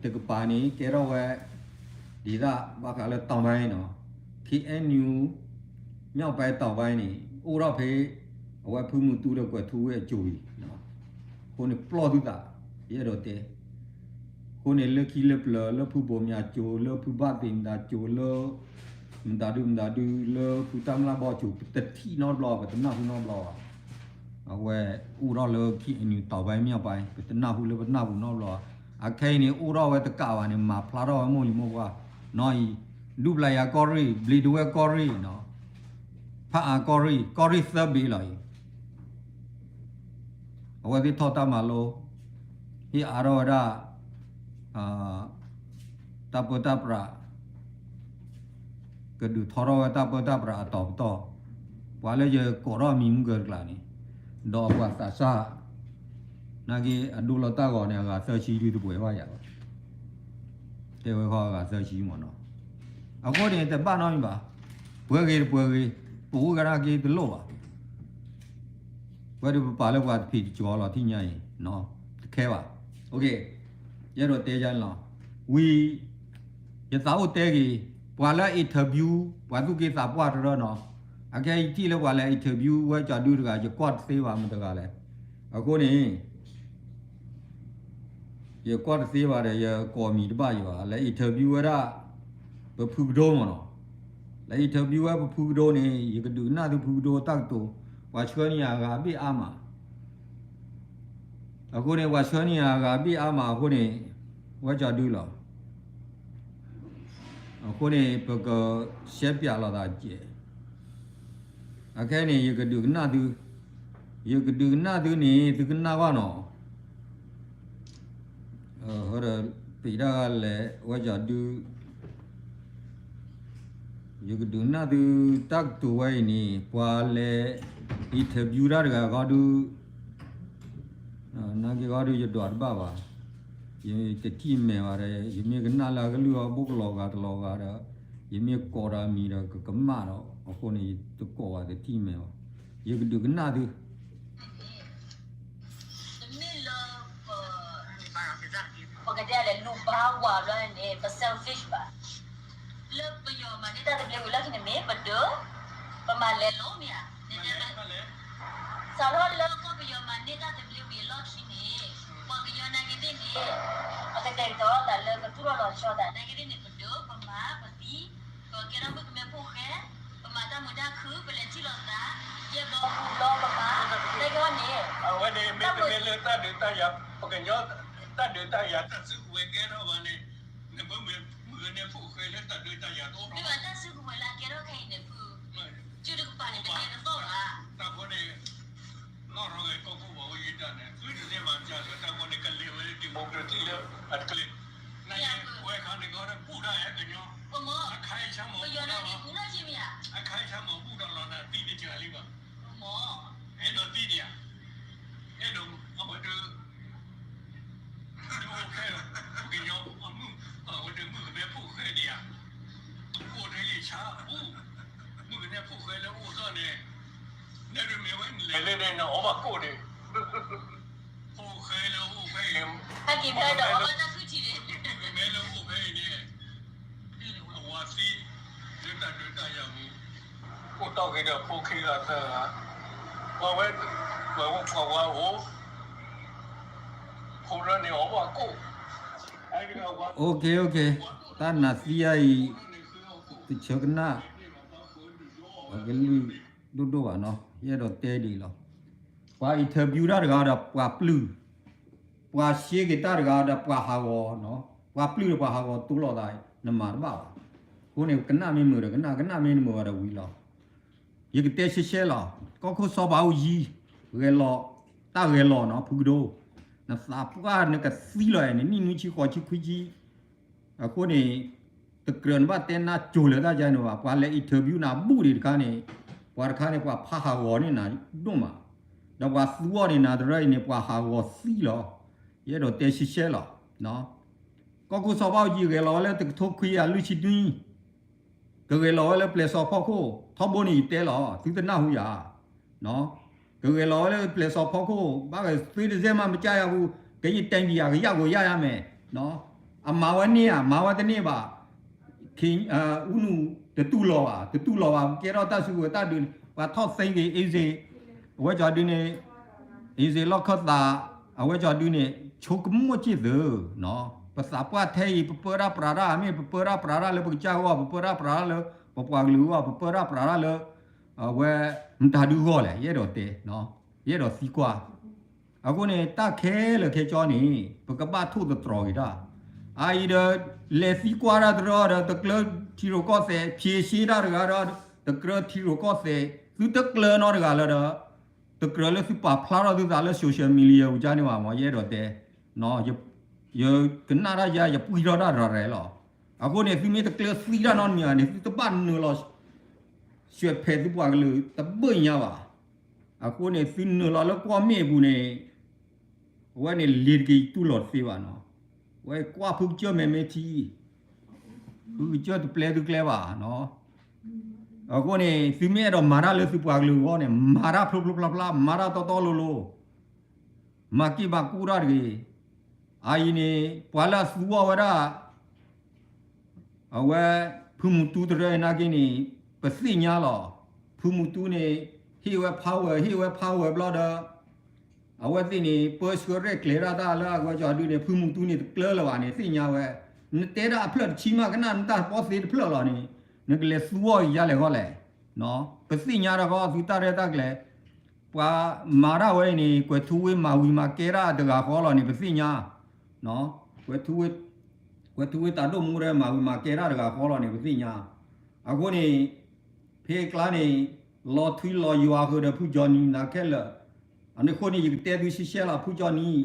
တကပၤန့ၣ် ကဲထီၣ်ဝဲ ဒ်သိးဘၣ်ဃးလၢတောင်ပိုင်းနီၤ K N U မြောက်ပိုင်းတောင်ပိုင်းန့ၣ် အိၣ်ထီၣ်ဖဲ အဝဲဖုမုၢ်တူဒီးကွဲးထူဝ့ၣ်အစိၤအံၤ အဃိန့ၣ်ပျီၢ်သုသး ယအဲၣ်ဒိးတဲ အဃိန့ၣ်လၢခံလၢပျၢၤ လၢဖုဘိၣ်မၠးစိၤ လၢဖုဘၣ်သ့ၣ်မတၤစိၤ လၢ မတၤဒုမတၤဒု လၢဖုတၢ်မျၢ်ဘီစိၤ ပတထံၣ်နီတဘျီ ပတနၢ်ဟူနီတဘျီဘၣ်. အဝဲအိၣ်ထီၣ်လၢ K N U တောင်ပိုင်းမြောက်ပိုင်း ပတနၢ်ဟူလၢပနၢ်ဟူနီတဘျီဘၣ်. အခဲအံၤန့ၣ် အိၣ်ထီၣ်ဝဲတကးဘၣ်န့ၣ် မၤဖျါထီၣ်ဝဲမိၢ်ယမိၢ်ပှၢ် နီၤအံၤ ဒူပျၤယၤကီၢ်ရ့ၣ် ဘျံးဒဝဲၢ်ကီၢ်ရ့ၣ် ဖၣ်အၣ်ကီၢ်ရ့ၣ် ကီၢ်ရ့ၣ်သၢဘ့ၣ်လီၤအံၤ အဝဲသ့ၣ်ထီၣ်တၢ်မၤလိ ဟ့ၣ်အါထီၣ်ဝဲဒၣ် တၢ်ပၢတၢ်ပြး ကဒုးထီထီၣ်ဝဲတၢ်ပၢတၢ်ပြးအတီၤပတီၢ်, ပှၤလၢယကိးထီၣ်အမံၤမုၢ်ကၢတကျါန့ၣ်, ဒီးပှၤသးစၢ်, နာ်က့အဒိလီၤတၢ်ဂီၤန့ၣ် အဂၤသၢဆံဒုတပှဲၤဘၣ်ယၤဘၣ်, တဲဝဲခီအဂၤသၢဆံမ့ၢ်နီၤ, အဃိန့ၣ် တဘၣ်နီတမံၤဘၣ်, ပှဲၤဂ့ၤတပှဲၤဂ့ၤ, ပအိၣ်ကဒါက့ၤတလိၣ်ဘၣ် ဝဲဒၣ်ပပာ်လၢပှၤတဖံးတကီလီၤ ထံၣ်ညါအံၤ, တခဲဘၣ်, ယအဲၣ်ဒိးတဲယၤန့ၣ်လီၤ, ဝံၤ, ယသးအိၣ်တဲဂ့ၤ, ပှၤလၢ interview ပှၤသူၣ်က့သးပှၢ်တရၢနီၤ, အခဲအံၤယထံၣ်လၢပှၤလဲၤ interview ဝဲကၠီဒုတဂၤ ယကွၢ်တသ့ဘၣ်မတၤတဂၤလဲၣ်, အဃိန့ၣ် ယကွၢ်တသ့ဘၣ်ဒီး ယကိးမံၤတဘၣ်ယၤဘၣ်, လဲၤ interview ဝဲဒၣ် ပဖုကဒိမ့ၢ်နီၤ, လဲၤ interview ဝဲပဖုကဒိန့ၣ် ယကဒုးကနၣ်သုဖုကဒိတၢ်ကတိၤ, ပှၤဆှၢန့ၢ်ယၤအဂၤဘ့ၣ်အါမး, အဃိန့ၣ် ပှၤဆှၢန့ၢ်ယၤအဂၤဘ့ၣ်အါမးအဃိန့ၣ်, ဝဲကၠီဒုလီၤ အဃိန့ၣ် ပကရှဲပၠးလိာ်သးကဲး, အခဲန့ၣ် ယကဒုးကနၣ်သု, ယကဒုးကနၣ်သုန့ၣ် သုကနၣ်ဘၣ်နီၤ, ဟဒီး ပံးတၢ်ဂၤလဲၣ် ဝဲကၠီဒု ယကဒုးကနၣ်သုတၢ်ကတိၤဝဲအံၤန့ၣ် ပှၤလဲၤ interview တၢ်တဂၤဃီဒု နာ်က့ဃီဒု ယဒွးတဘၣ်ဘၣ်, ယတထံၣ်မဲာ်ဘၣ်ဒီး ယမ့ၢ်ကနၣ်လၢအကလုၢ်အီၤ ဘိၣ်ကလီၤဂာ်တလီၤဂာ်ဒီး ယမ့ၢ်ကိးတၢ်မံၤဒီး ကကမၣ်ဒီး အဃိန့ၣ် ယတကိးဘၣ်တထံၣ်မဲာ်ဘၣ်, ယကဒုးကနၣ်သု တမ့ၢ်လၢ ပကတဲလဲၣ် လူၤဘါဝၤဘျီန့ၣ် ပ selfish ဘၣ်. လၢပယီၤမၤန့ၢ်တၢ်သဘျ့ဝံၤလီၢ်ခံန့ၣ်မ့ၢ်ပဒုး, ပမၤလဲၤလိၤမ့ၢ်ဧါ, စးထီၣ်လၢကီၢ်ပယီၤမၤန့ၢ်တၢ်သဘျ့ဝံၤအလီၢ်ခံန့ၣ်, ပှၤကညီနာ်က့သ့ၣ်န့ၣ်, ပကတဲာ်ကတီၤသးလၢကသူၣ်ထီၣ်လီၤဆီသး နာ်က့သ့ၣ်န့ၣ် ပဒုး, ပမၤ, ပသံ, ပကဲထီၣ်မုၣ်ကမဲဖိၣ်ဃဲ, ပမၤတၢ်မုာ်တၢ်ခုၣ်, ပလဲၤထံၣ်လိာ်သး, ယဲၢ်ဘျီဃုဘျီပမၤ, နာ်က့န့ၣ်, အဝဲန့ၣ်မ့ၢ်တမ့ၢ်လၢတၢ်ဒုးတၢ်ယၤ, ပကညီ တၢ်ဒုးတၢ်ယၤတၢ်စုကဝဲၤကဲထီၣ်ဘၣ်န့ၣ်, နမ့ၢ်မုၣ်ကမဲဖိၣ်ဃဲလၢတၢ်ဒုးတၢ်ယၤတအိၣ်လီၤ. တၢ်စုကဝဲၤလၢအကဲထီၣ်ခဲအံၤန့ၣ်ဖု, စုတကပၤန့ၣ် ပတဲတသီၣ်ဘၣ်. တၢ်ဃိန့ၣ် နီၢ်ရီဂဲၤကီၢ်ခိၣ်ဘၣ်ဝဲယတၢ်န့ၣ် သုတသ့ၣ်ညါဘၣ်လၢတၢ်ဃိန့ၣ် ကလဲၤဝဲလၢ democracy လၢအတကျဲ, နဝဲခါန့ၣ်ကီဒီးဘူၣ်တၢ်ဟဲကညီ, အခါအံၤဆါမးဘူၣ်တၢ်လီၤ, အခါအံၤဆါမးဘူၣ်တၢ်လီၤနၤသံတစှၤလံဘၣ်, အဲၣ်ဒိးသံဒံးဧါ, အဲၣ်ဒိးအဝဲဒၣ် ဒ်အိၣ်ဖဲလီၤ, ပကညီအမုၣ်, အဝဲဒၣ်မုၣ်ကမဲဖိၣ်ဃဲဒံးဧါ, အိၣ်ထဲလံာ်ဆါအပူၤ, မုၣ်ကမဲဖိၣ်ဃဲလၢအိၣ်သီၣ်န့ၣ်, နမ့ၢ်ဝဲန့ၣ်လၢန့ၣ် နအီၣ်ဘၣ်ကိၣ်န့ၣ်, ဖိၣ်ဃဲလၢအိၣ်ဖဲအံၤ, မုၣ်ကမဲလၢအိၣ်ဖဲအံၤန့ၣ်, အဝၤသံ, လၢတၢ်ဒုးတၢ်ယၤမူ အိၣ်တီၢ်က့ၤဒီးဖိခံဂၤသၢဂၤ, ပှၤဝဲ, ပှၤဝဲပှၤဝါအိၣ်, ဖိလၢန့ၣ်အီၣ်ဘၣ်ကိၣ်, တၢ်နးသံအံၤ, တဆၢကနၣ်, အကလုၢ်ဒိၣ်ဒိၣ်ဘၣ်နီၤ, ယအဲၣ်ဒိးတဲဒ်အံၤလီၤ. ပှၤ interview တၢ်တဂၤဒီးပှၤပျုၢ်, ပှၤရှဲက့ၤတၢ်တဂၤဒီးပှၤဟးဂီၤ, ပှၤပျုၢ်ဒီးပှၤဟးဂီၤတိလိာ်သး, နမၤတဘၣ်ဘၣ်. အဃိန့ၣ် ကနၣ်မ့ၢ်မုာ်ဒီးကနၣ်, ကနၣ်မ့ၢ်တမုာ်ဘၣ်ဒီးဝံၤလီၤ. ယကတဲရှဲရှဲလီၤ, ကီၢ်ခိၣ်စီၤဘးအူကၠံ, ဂဲၤလီၤ, တၢ်ဂဲၤလီၤနီၤ ဖုကဒိ, နသးပှၢ်နကသံလီၤ, နနံၣ်နွံဆံဃိးဆံခွံဆံ အဃိန့ၣ်, တကြၢးနဘၣ်တဲနါစိၤလၢတၢ်ကါန့ၣ်ဘၣ်, ပှၤလဲၤ interview နၤဘူၣ်ဒံးတခါန့ၣ်, ပှၤတခါန့ၣ် ပှၤဖးဟးဂီၤန့ၢ်နၤဒိၣ်မး, ဒီးပှၤသူအီၤန့ၢ်နၤတရၢအံၤန့ၣ် ပှၤဟးဂီၤသံလီၤ. ယအဲၣ်ဒိးတဲရှဲရှဲလီၤ. ကီၢ်ခိၣ်စီၤဘးအူကၠံ ဂဲၤလီၤဝဲလၢတကထိခွံကယၤလွံၢ်ဆံနွံ, ကဂဲၤလီၤဝဲလၢပျဲၢ်စီၤဖီခိၣ်, ထီဘိန့ၣ်ယတဲလီၤ, သုတနၢ်ဟူယၤ ကဂဲၤလီၤဝဲလၢပျဲၢ်စီၤဖီခိၣ်, ဘၣ်ဂဲၤသ့တစဲးမးမကၢ်ယၤပူၤ, ကယဲၢ်တဲဘံယၤ ကယၣ်ဂိၤယၣ်ယါမဲာ်, အမၤဝဲန့ၢ်ဧါ, မၤဝဲတန့ၢ်ဘၣ်, အူနူးတတူၢ်လိာ်ဘၣ်, တတူၢ်လိာ်ဘၣ်, ကဲထီၣ်တၢ်စုကဝဲၤတၢ်ဒုး, ပှၤထီၣ်သ့က့ၤ အ့စ့, အဝဲကၠီဒုန့ၣ်, အ့စ့လီၢ်ခၢၣ်သး, အဝဲကၠီဒုန့ၣ်, ဆိကမိၣ်စ့ၢ်သု, ပသးပှၢ်ထဲအံၤ ပပၢတၢ်ပြးတၢ်, မ့ၢ်ပပၢတၢ်ပြးတၢ်လၢပကစၢ်ဂီၢ်, ပပၢတၢ်ပြးတၢ်လၢ ပပှၤကလုာ်ဂီၢ်, ပပၢတၢ်ပြးတၢ်လၢ အဝဲမတၤဒုဂီၢ်လဲၣ်, ယအဲၣ်ဒိးတဲ, ယအဲၣ်ဒိးသံကွၢ်. အဃိန့ၣ် တၢ်ခဲလၢာ်ခဲဆ့န့ၣ် ပကဘၣ်ထိၣ်သတြီၤက့ၤတၢ်, အအံၤဒီး လဲၤသံကွၢ်တၢ်တရီဒီး တကြၢးထံရူၢ်ကီၢ်သဲး, ဖြေရှင်းတၢ်တဂၤဒီး တကြၢးထံရူၢ်ကီၢ်သဲး, သုတကြၢးနီတဂၤလၢဒီး တကြၢးလၢသုပာ်ဖျါထီၣ်သုသးလၢ social media ပူၤကၠါန့ၣ်ဘၣ်မး, ယအဲၣ်ဒိးတဲ, ယကနၣ်တၢ်ယါ ယပှံၢ်ထီၣ်တၢ်ရၤရၤလီၤ. အဃိန့ၣ် သုမ့ၢ်တကျၢၤသံတၢ်နီတမံၤဘၣ်န့ၣ် သုတဘၣ်နုာ်လီၤ ဆွဲးဖဲးသုပှၤကလုာ်တဘၣ်ညါဘၣ်. အဃိန့ၣ် သုနုာ်လီၤလၢကွီၢ်မ့ၣ်အပူၤန့ၣ် အဝဲန့ၣ်လ့ၤတက့ၤတူၢ်လိာ်တသ့ဘၣ်နီၤ. အဝဲကွၢ်ဖုကစၢၢ်မဲာ်မ့ၢ်ထံ ဖုကစၢၢ်တပျဲသုကျဲဘၣ်နီၤ. အဃိန့ၣ် သုမ့ၢ်အဲၣ်ဒိးမၤတၢ်လၢသုပှၤကလုာ်အဂီၢ်န့ၣ် မၤတၢ်ဖျိဖျိဖျါဖျါ မၤတၢ်တီတီလိၤလိၤ မၤက့ၢ်မၤကူၣ်တၢ်တဂ့ၤ. အအံၤန့ၣ် ပှၤလၢအသူအီၤဝဲဒၣ် အဝဲ ဖုမူတူတရၢအံၤနာ်က့န့ၣ် ပသ့ၣ်ညါလီၤ. ဖုမူတူန့ၣ် ဟ့ၣ်ဝဲ power ဟ့ၣ်ဝဲ power ဘျီဒီး အဝဲသ့ၣ်န့ၣ် ပၢဆှၢရဲၣ်ကျဲၤဒၣ်တၢ်လၢအဝဲကီဒုန့ၣ် ဖုမူတူန့ၣ်တကျၢၤလၢၤဘၣ်န့ၣ် သ့ၣ်ညါဝဲ. နတဲဒၣ်အဖျၢၣ်တဆံမးကနၣ် နတၢ်ပီသ့တဖျၢၣ်လီၤန့ၣ် နကလဲၤသူအီၤယါလဲၣ်ဂီၢ်လဲၣ်. ပသ့ၣ်ညါတၢ်ဃီ သုတၢ်ရဲၣ်တၢ်ကျဲၤ ပှၤမၤတၢ်ဝဲအံၤန့ၣ် ကွဲးထူဝ့မၤဝံၤမၤကဲတၢ်တဂၤဃီလီၤန့ၣ် ပသ့ၣ်ညါ ကွဲးထူဝ့ ကွဲးထူဝ့တၢ်ဒိၣ်မူဒီး မၤဝံၤမၤကဲတၢ်တဂၤဃီလီၤန့ၣ် ပသ့ၣ်ညါ. အဃိန့ၣ် ဖဲအကျါန့ၣ် လီၤထွံလီၤယွၤဃုာ်ဒီးဖုကၠီနံၤနၤခဲလၢာ်. အန့ၣ်အဃိန့ၣ် ယကတဲသုရှဲရှဲလီၤ ဖုကၠီနံၤ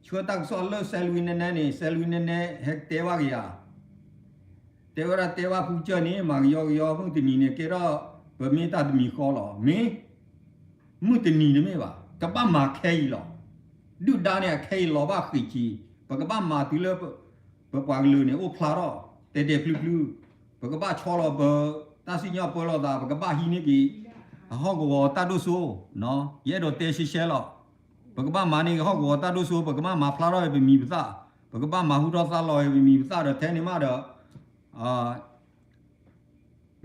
ဆှၢတၢ်ကစီၣ်လၢစဲးလွံၢ်နဲနဲန့ၣ် စဲးလွံၢ်နဲနဲ ဟဲကတဲဘၣ်က့ၤယၤ တဲဝဲဒၣ်တဲဘၣ်ဖုကၠၢၢ်န့ၣ် မၤကယီကယီမုၢ်တနံၤန့ၣ် ကဲထီၣ် ပမ့ၢ်တၢ်တမံၤဃီလီၤ. မ့ၢ် မုၢ်တနံၤတမ့ၢ်ဘၣ် ကဘၣ်မၤခဲအံၤလီၤ. ဒုၣ်ဒါန့ၣ် အခဲအံၤလီၤဘၣ်ဃံးကံ ပကဘၣ်မၤတုၤလၢ ပပှၤကလုာ်န့ၣ်အိၣ်ဖျါထီၣ် တဲာ်တဲာ်ဖျုဖျု ပကဘၣ်ဆီလီၤပ တၢ်စံၣ်ညီၣ်ပၢလီၤသး ပကဘၣ်ဟံးန့ၢ်က့ၤ အဟီၣ်ကဝီၤတၢ်ဒိၣ်စိ ယအဲၣ်ဒိးတဲရှဲရှဲလီၤ. ပကဘၣ်မၤန့ၢ်က့ၤဟီၣ်ကဝီၤတၢ်ဒိၣ်စိ ပကဘၣ်မၤဖျါထီၣ်ပမံၤပသၣ် ပကဘၣ်မၤဟူထီၣ်သါလီၤပမံၤပသၣ်ဒီးထဲန့ၣ်မးဒီး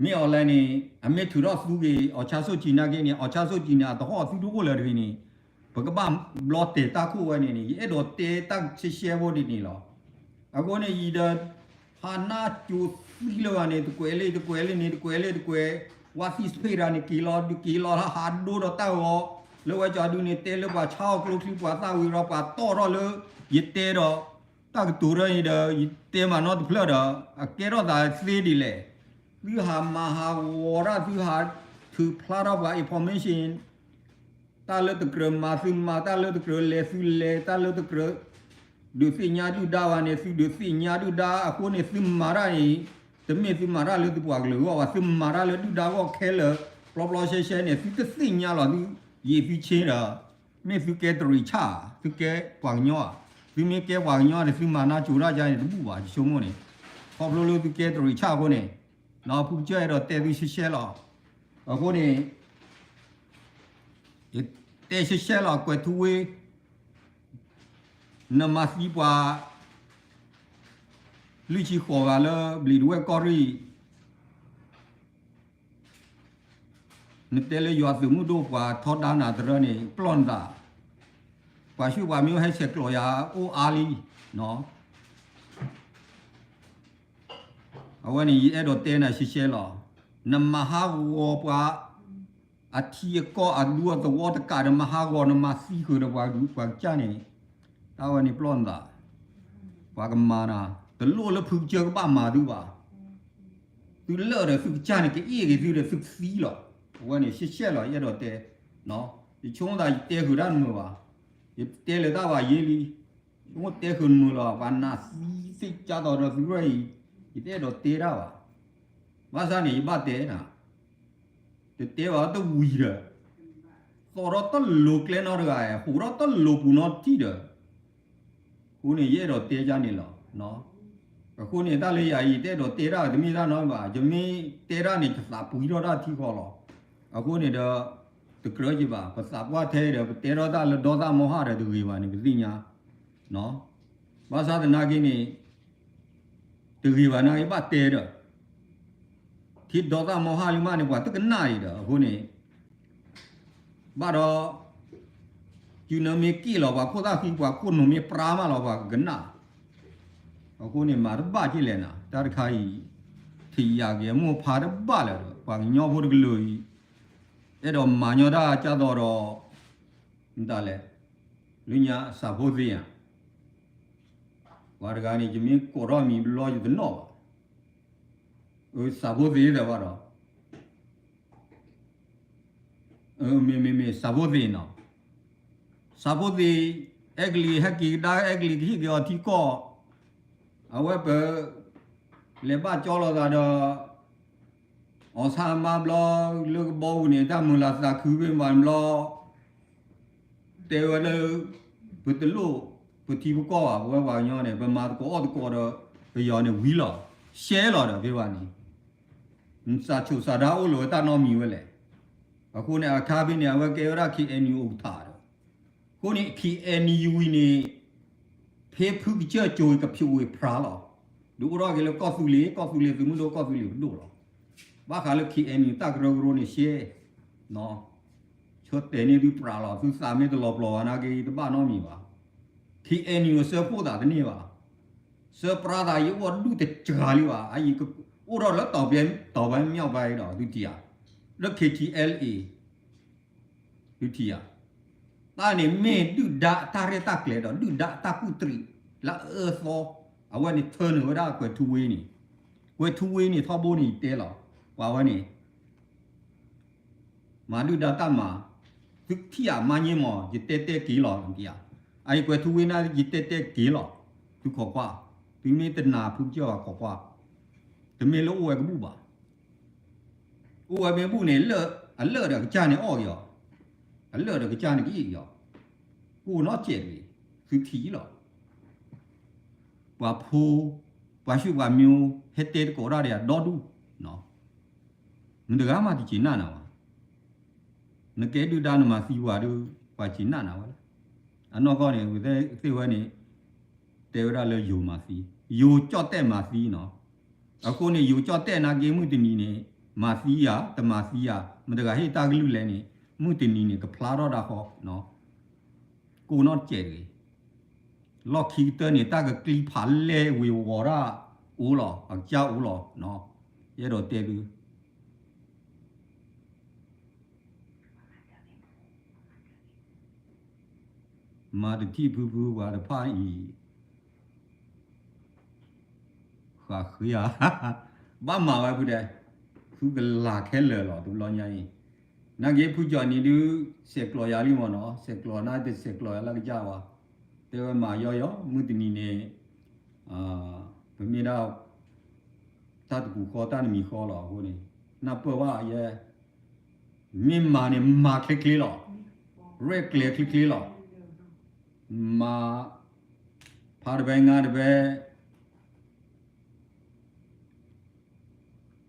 မ့ၢ်အီၤလဲၣ်န့ၣ် အမ့ၢ်ထုးထီၣ်သူက့ၤ အီၣ်ဆါဆိၣ်ကံနာ်က့န့ၣ် အီၣ်ဆါဆိၣ်ကံန့ၣ် အတဟီၣ်သုတအိၣ်လၢၤတဂ့ၤန့ၣ် ပကဘၣ်ဘျီတဲာ်တၢ်ခိၣ်ဝဲန့ၣ်န့ၣ် ယအဲၣ်ဒိးတဲတၢ်ရှဲရှဲဖိဒ်န့ၣ်လီၤ. အဃိန့ၣ် ယဒီး ဟးနၢ်ကၠိသံလၢၤဘၣ်န့ၣ် တကွဲးလၢတကွဲးလၢန့ၣ် တကွဲးလၢတကွဲး ဝါသံၣ်သ့ၣ်တဂၤန့ၣ် က့ၤလီၤဒုးက့ၤလီၤဟးဒိဒီးတၢ်ဂီၤ လၢဝဲကီဒုန့ၣ် တဲလၢပှၤဆါအီၣ်ကျိချံပှၤသၣ်ဝံၤဒီးပှၤတီၣ်ထီၣ်လၢ ယတဲဒီး တၢ်ကတိၤရၢန့ၣ်ဒီး ယတဲမးနီတဖျၢၣ်ဒီး အကဲထီၣ်သးသ့ဒ်လဲၣ်. သုဟးမၤဟးဂီၤတၢ် သုဟးထုးဖျါထီၣ်ပှၤ information တၢ်လၢတကြၢးမၤသုမၤ တၢ်လၢတကြၢးလဲၤသုလဲၤ တၢ်လၢတကြၢး ဒုးသ့ၣ်ညါဒုၣ်ဒါဘၣ်န့ၣ် သုဒုးသ့ၣ်ညါဒုၣ်ဒါ အဃိန့ၣ် သုမၤတၢ်အံၤ တမ့ၢ်သုမၤတၢ်လၢသုပှၤကလုာ်အဂီၢ်ဘၣ် သုမၤတၢ်လၢဒုၣ်ဒါအဂီၢ်ခဲလၢာ် ပျီပျီရှဲရှဲန့ၣ် သုတသ့ၣ်ညါလီၤ သုယံာ်သုဆ့ဒီး မ့ၢ်သုကဲတရံးဆၣ် သုကဲပှၤကညီဧါ သုမ့ၢ်ကဲပှၤကညီန့ၣ် သုမၤနၢ်ကၠိတၢ်ကါန့ၣ်တဘူၣ်ဘၣ် ယဆိကမိၣ်န့ၣ် ခီဖျိလၢသုကဲတရံးဆၣ်အဃိန့ၣ် ဒီးဖုကစၢၢ်အဲၣ်ဒိးတဲသုရှဲရှဲလီၤ. အဃိန့ၣ် ယတဲရှဲရှဲလီၤ ကွဲးထူဝ့ နမၤသံပှၤ လွံၢ်ဆံဃိးဂၤလၢ ဘျံးဒဝဲၢ်ကီၢ်ရ့ၣ် နတဲလၢယွၤသုးမုၢ်ဒိၣ်ပှၤထီဒါနၤတရၢန့ၣ် ပျီၢ်နသး ပှၤဆူၣ်ပှၤမ့ၢ်ဟဲဆဲးကျိးယၤအိၣ်အါလံ အဝဲန့ၣ် ယအဲၣ်ဒိးတဲနၤရှဲရှဲလီၤ. နမၤဟးဂီၤပှၤ အထံအကီၢ်အဒူအသဝီတကးဒီး မၤဟးဂီၤ နမၤသံဃုာ်ဒီးပှၤကစၢ်န့ၣ် တၢ်ဝဲန့ၣ်ပျီၢ်နသး ပှၤကမၤနၤ တလိၣ်လၢဖုကစၢၢ်ကဘၣ်မၤသုဘၣ်. သုလၢာ်ဒီးသုကစၢ်န့ၣ် ကအ့ၣ်က့ၤသုဒီးသုကသံလီၤ. အဝဲန့ၣ်ရှဲရှဲလီၤ ယအဲၣ်ဒိးတဲ ယဆိကမိၣ်သးယတဲဃုာ်တၢ်တမုာ်ဘၣ်. ယတဲလၢတၢ်ဘၣ်ယဲလံ ဆိကမိၣ်တဲဃုာ်တမုာ်လီၤ ပှၤနးသံသ့ၣ်ကၢ်သိးဒီးသုရဲၣ်အံၤ ယတအဲၣ်ဒိးတဲတၢ်ဘၣ်. ဘၣ်ဆၣ်န့ၣ် ယဘၣ်တဲနၤ တတဲဘၣ်တဝံၤဒီး သီၣ်ထီၣ်တလိၤကျဲနီတဂၤ ဟူးထီၣ်တလိၤပူၤနီတထံၣ်ဒီး အဃိန့ၣ် ယအဲၣ်ဒိးတဲကၢ်န့ၣ်လီၤ. အဃိန့ၣ် တၢ်လၢယၤအံၤ တအဲၣ်ဒိးတဲတၢ်တမ့ၢ်တၢ်နီတမံၤဘၣ် ယမ့ၢ်တဲတၢ်န့ၣ် ယသးပှံထီၣ်တၢ်ထံဃီလီၤ. အဃိန့ၣ်ဒီး တကြၢးက့ၤဘၣ် ပသးပှၢ်ထဲဒီး ပတဲထီၣ်တၢ်လၢဒီသၣ်မီဟၣ်ဒီးတဂ့ၤဘၣ်န့ၣ် ပသ့ၣ်ညါ ဘၣ်ဆၣ်သနာ်က့န့ၣ် တဂ့ၤဘၣ်နာ်က့ ဘၣ်တဲဒီး ထံဒီသၣ်မီဟၣ်လံမးန့ၣ် ပှၤတကနၣ်အံၤဒီး အဃိန့ၣ် ဘၣ်ဒီး ယုၢ်နမ့ၢ်က့ၣ်လီၤ ပှၤခိၣ်သၣ်ဃံ ပှၤခိၣ်နူာ်မ့ၢ်ပြါမးလီၤ ပှၤကကနၣ်. အဃိန့ၣ် မၤတဘၣ်က့လဲၣ်နၤ တၢ်တခါအံၤ ထံၣ်ယၤက့ၤအမိၢ်ဖါတဘၣ်လၢၤဒီး ပှၤကညီဖိတကလုာ်အံၤ အဲၣ်ဒိးမၤညီတၢ်ကၢ်သိးဒီး မတၤလဲၣ် လၢညါစၢ်ဖိသ့ဧါ ပှၤတဂၤန့ၣ် ယမ့ၢ်ကိးထီၣ်မံၤဘျီယတနီၣ်ဘၣ်. အၢ စၢ်ဖိသ့သ့ၣ်ဘၣ်ဒီး မ့မ့မ့ၢ်စၢ်ဖိသ့နီၤ, စၢ်ဖိသ့ အဲကလံးဟဲက့ၤကဒါ အဲကလံးကဟ့ၣ်က့ၤအီၤထံကီၢ်, အဝဲပ ပ လဲၤဘၣ်ကၠီလိာ်သးဒီး အီၣ်ဆၣ်အမါဘျီ လၢကဘီပူၤန့ၣ် တၢ်မုာ်လၤသးခုဖဲမးဘျီ တဲဝဲလၢ ပတလိၣ်ပထံပကီၢ်ဘၣ် ပဝဲပှၤကညီန့ၣ် ပမၤသကိးအီၣ်သကိးဒီး ပယီၤန့ၣ်ဝံၤလီၤ ရှဲလီၤဒီးဖဲဘၣ်န့ၣ် နစးဆိၣ်စးဒါအိၣ်လၢၤဝဲတၢ်နီတမံၤဝဲလဲၣ်. အဃိန့ၣ် အခါဖဲန့ၣ် အဝဲကဲဝဲဒၣ် ခ့ၣ်အဲၣ်ယူၣ် ဥက္ကဋ္ဌ ဒီး အဃိန့ၣ် ခ့ၣ်အဲၣ်ယူၣ် ဝံၤန့ၣ် ဖဲဖုကစၢၢ်ကၠိၤကဖျိးဝ့ၢ်ဖြါလီၤ. ဒုးအိၣ်ထီၣ်က့ၤလၢကီၢ်သူလ့ၤ ကီၢ်သူလ့ၤသုးမုၢ်ဒိၣ် ကီၢ်သူလ့ၤပဒိၣ်လီၤ. ဘၣ်ဃးလၢ ခ့ၣ်အဲၣ်ယူၣ် တၢ်ကရၢကရိန့ၣ်ရှဲ ဆၢတဲာ်န့ၢ်သုပြးလီၤ သုသးမ့ၢ်တလီၤပျီၤဘၣ်နာ်က့ တဘၣ်နီတမံၤဘၣ်. ခ့ၣ်အဲၣ်ယူၣ် အစၢဖှိၣ်သးတန့ၢ်ဘၣ်. စၢပြါသး ယအိၣ်ဒူၣ်တစှၤလံဘၣ် အအံၤ အိၣ်ထီၣ်လၢတီၤပျဲ တီၤပျဲမ့ၢ်အီၤဘၣ်ဒီး သုထံၣ်ဧါ လၢ ခ့ၣ်ထံအဲလ်အ့ သုထံၣ်ဧါ. တၢ်န့ၣ်မ့ၢ်ဒုၣ်ဒါအတၢ်ရဲၣ်တၢ်ကျဲၤဒီး ဒုၣ်ဒါအတၢ်ကူၣ်တရံး လၢအအၢအသီ အဝဲန့ၣ်ထၢနုာ်ဝဲဒၣ်ကွဲၤထူဝ့န့ၣ်, ကွဲၤထူဝ့န့ၣ်ထီဘိန့ၣ်ယတဲလီၤ, ပှၤဝဲန့ၣ် မၤဒုၣ်ဒါတၢ်မၤ, သုထံၣ်အမါညဲမး ယတဲတဲက့ၤလီၤ, အအံၤကွဲၤထူဝ့န့ၣ် ယတဲတဲက့ၤလီၤ, သုခိးကွၢ်, သုမ့ၢ်တနာ်ဖုကစၢၢ်ဘၣ်ခိးကွၢ်, တမ့ၢ်လၢအိၣ်ဝဲကဘူၣ်ဘၣ် အိၣ်ဝဲမ့ၢ်ဘူၣ်န့ၣ် အလၢၢ်ဒီးကစၢ်န့ၣ်အီၣ်က့ၤအီၤ, အလၢၢ်ဒီးကစၢ်န့ၣ်ကအ့ၣ်က့ၤအီၤ, ကိၢ်နီၣ်စဲးတဂ့ၤ, သုထံၣ်လီၤ, ပှၤဖိ, ပှၤဆူးပှၤမံၤ ဟဲတဲသကိးတၢ်ဒီးယၤဒီဒူၣ်, မတၤတဂၤမးတစံးနာ်နၤဘၣ်, နကဲဒုၣ်ဒါနမၤသံပှၤဒီး ပှၤစံးနာ်နၤဝဲလီၤ, အနီၢ်ကီၢ်န့ၣ် သ့ၣ်ဝဲန့ၣ် တဲဝဲဒၣ်လၢယိၤမၤသံ, ယိၤကၠီၣ်တဲၣ်မၤသံနီၤ, အဃိန့ၣ် ယိၤကၠီၣ်တဲၣ်နာ်က့မုၢ်တနံၤန့ၣ် မၤသံယၤ တမၤသံယၤ မတၤတဂၤဟ့ၣ်တၢ်ကလုၢ်လဲၣ်န့ၣ် မုၢ်တနံၤန့ၣ် ကဖျါထီၣ်ဒၣ်ဃီ, ကိၢ်နီၣ်စဲးတဂ့ၤ, လီၢ်ခံကတၢၢ်န့ၣ် တၢ်ကကျံဖးလဲၢ်ဝ့ၤဝီၤဒၣ်အိၣ်လီၤ, အကစၢ်အိၣ်လီၤ, ယအဲၣ်ဒိးတဲသု မၤတထံၣ်ဖုဖုပှၤတဖၣ်အံၤ, ဃးဃ့ဧါ, ဘၣ်မၤဝဲဖုဒဲး, ဖုကလၤခဲလၢာ်လီၤ တဘျီညါအံၤ, နာ်က့ဖုကၠီၣ်နံၤဒုး ဆဲးကျိးယၤလံမ့ၢ်နီၤ, ဆဲးကျိးနၤတဆဲးကျိးယၤလၢကစၢ်ဝဲ, တဲဝဲမၤယီယီ မုၢ်တနံၤန့ၣ် ပမ့ၢ်ဒၣ် တၢ်တပူၤဃီတၢ်တမံၤဃီလီၤအဃိန့ၣ်, နၢ်ပၢၢ်ဝဲယဲ, မ့ၢ်မၤန့ၣ်မၤချ့ချ့လီၤ, ရဲၣ်ကျဲၤချ့ချ့လီၤ, မၤ ဖးတဘဲငါတဘဲ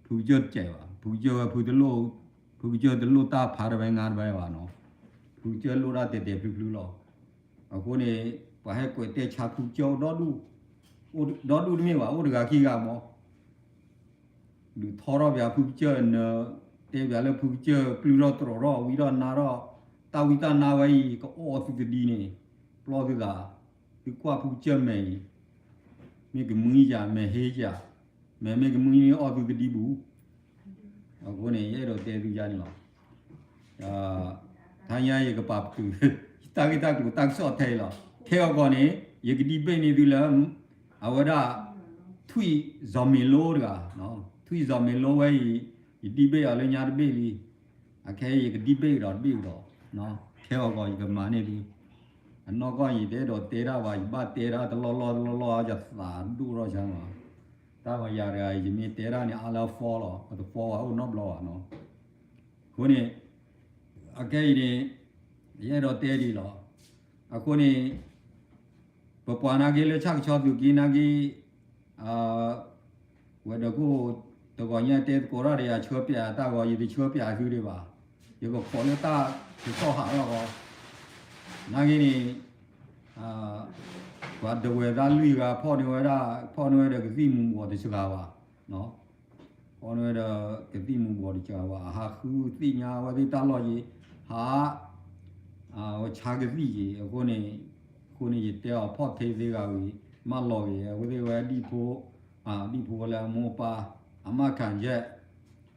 ဖုကစၢၢ်တစဲးဘၣ်, ဖုကစၢၢ်ဝဲဖုတလိၣ်, ဖုကစၢၢ်တလိၣ်တၢ်ဖးတဘဲငါတဘဲဘၣ်နီၤ, ဖုကစၢၢ်လိၣ်တၢ်တဲာ်တဲာ်ဖျုဖျုလီၤ, အဃိန့ၣ် ပှၤဟဲကွဲးတဲဆါဖုကစၢၢ်အိၣ်ဒီဒူၣ်, အိၣ်ဒီဒူၣ်တမ့ၢ်ဘၣ် အိၣ်တဂၤခံဂၤမး ဒုးထီထီၣ်ပၠးဖုကစၢၢ်နၢ, တဲပၠးလၢဖုကစၢၢ် ပျုၢ်ထီၣ်တြီၤထီၣ် ဝံထီၣ်နါထီၣ်, တၢ်ဝံတၢ်နါဝဲအံၤ ကအီၣ်သုကဒံန့ၣ်, ပျီသုသး, သုကွၢ်ဖုကစၢၢ်မဲာ်အံၤ, မ့ၢ်ကမှံယၤ မဲာ်ဟ့ယၤ, မဲာ်မ့ၢ်ကမှံန့ၣ်အီၣ်သုကဒံပူၤ, အဃိန့ၣ် ယအဲၣ်ဒိးတဲသုယါန့ၣ်လီၤ. တဟါညါယကပာ်ပတုာ် တၢ်ဂ့ၢ်တၢ်ကျိၤတၢ်ကစီၣ်ထဲအံၤလီၤ. ခဲအံၤကီးန့ၣ် ယကဒံးဘ့ၣ်န့ၢ်သုလၢ အဝဲဒၣ် ထွံၣ်စီၤမ့ၤလိတဂၤ, ထွံၣ်စီၤမ့ၤလိဝဲအံၤ ယဒံးဘ့ၣ်အီၤလၢညါတဘ့ၣ်လံ. အခဲအံၤယကဒံးဘ့ၣ်ကဒီးတဘ့ၣ်ကဒီး, ခဲအံၤကီးယကမၤန့ၢ်သု. အနီၢ်ကီၢ်ယတအဲၣ်ဒိးတဲတၢ်ဘၣ်, ယဘၣ်တဲတၢ်တလီၢ်လီၢ်တလီၢ်လီၢ် ယသးဒိၣ်ထီၣ်ဆါမး. တၢ်ဂီၤယၤတဂၤ ယမ့ၢ်တဲတၢ်န့ၣ် အါလၢအ fault လီၤ, အတ fault ဘၣ်အိၣ်နီတဘျီဘၣ်နီၤ. အဃိန့ၣ် အခဲအံၤန့ၣ် ယအဲၣ်ဒိးတဲဒ်အံၤလီၤ. အဃိန့ၣ် ပပှၤနာ်က့လၢဆၣ်ကဆီသုးက့နာ်က့ ဝဲၤဒၢးခိၣ် တဂီၤညါတဲသကိးတၢ်ဒီးယၤ ဆှၢပၠးတၢ်ဂီၤ ယတဆှၢပၠးသုဒံးဘၣ်. ယကခိးလၢတၢ်ကစီၣ်ဟးထီၣ်ဂီၤ နာ်က့န့ၣ် ပှၤဒဝဲၢ်သၣ်လွံၢ်ဂၤ ဖီၣ်န့ၢ်ဝဲဒၣ် ဖီၣ်န့ၢ်ဝဲဒီးကသံၣ်မူၤဘှီးတစှၤဘၣ်. ဖီၣ်န့ၢ်ဝဲဒီးကသံၣ်မူၤဘှီးတစှၤဘၣ် အဟးဃုသ့ၣ်ညါဝဲသ့ၣ်တၢ်လီၢ်က့ၤ ဟး ဝဲဆါကသံၣ်က့ၤ အဃိန့ၣ် အဃိန့ၣ် ယတဲအီၤဖီၣ်ထဲသ့ဂၤဝံၤ မၢလီၤက့ၤ အဝဲသ့ၣ်ဝဲဒံၣ်ဖိ ဒံၣ်ဖိဝဲလၢအမိၢ်အပၢ် အမါခးယဲၢ်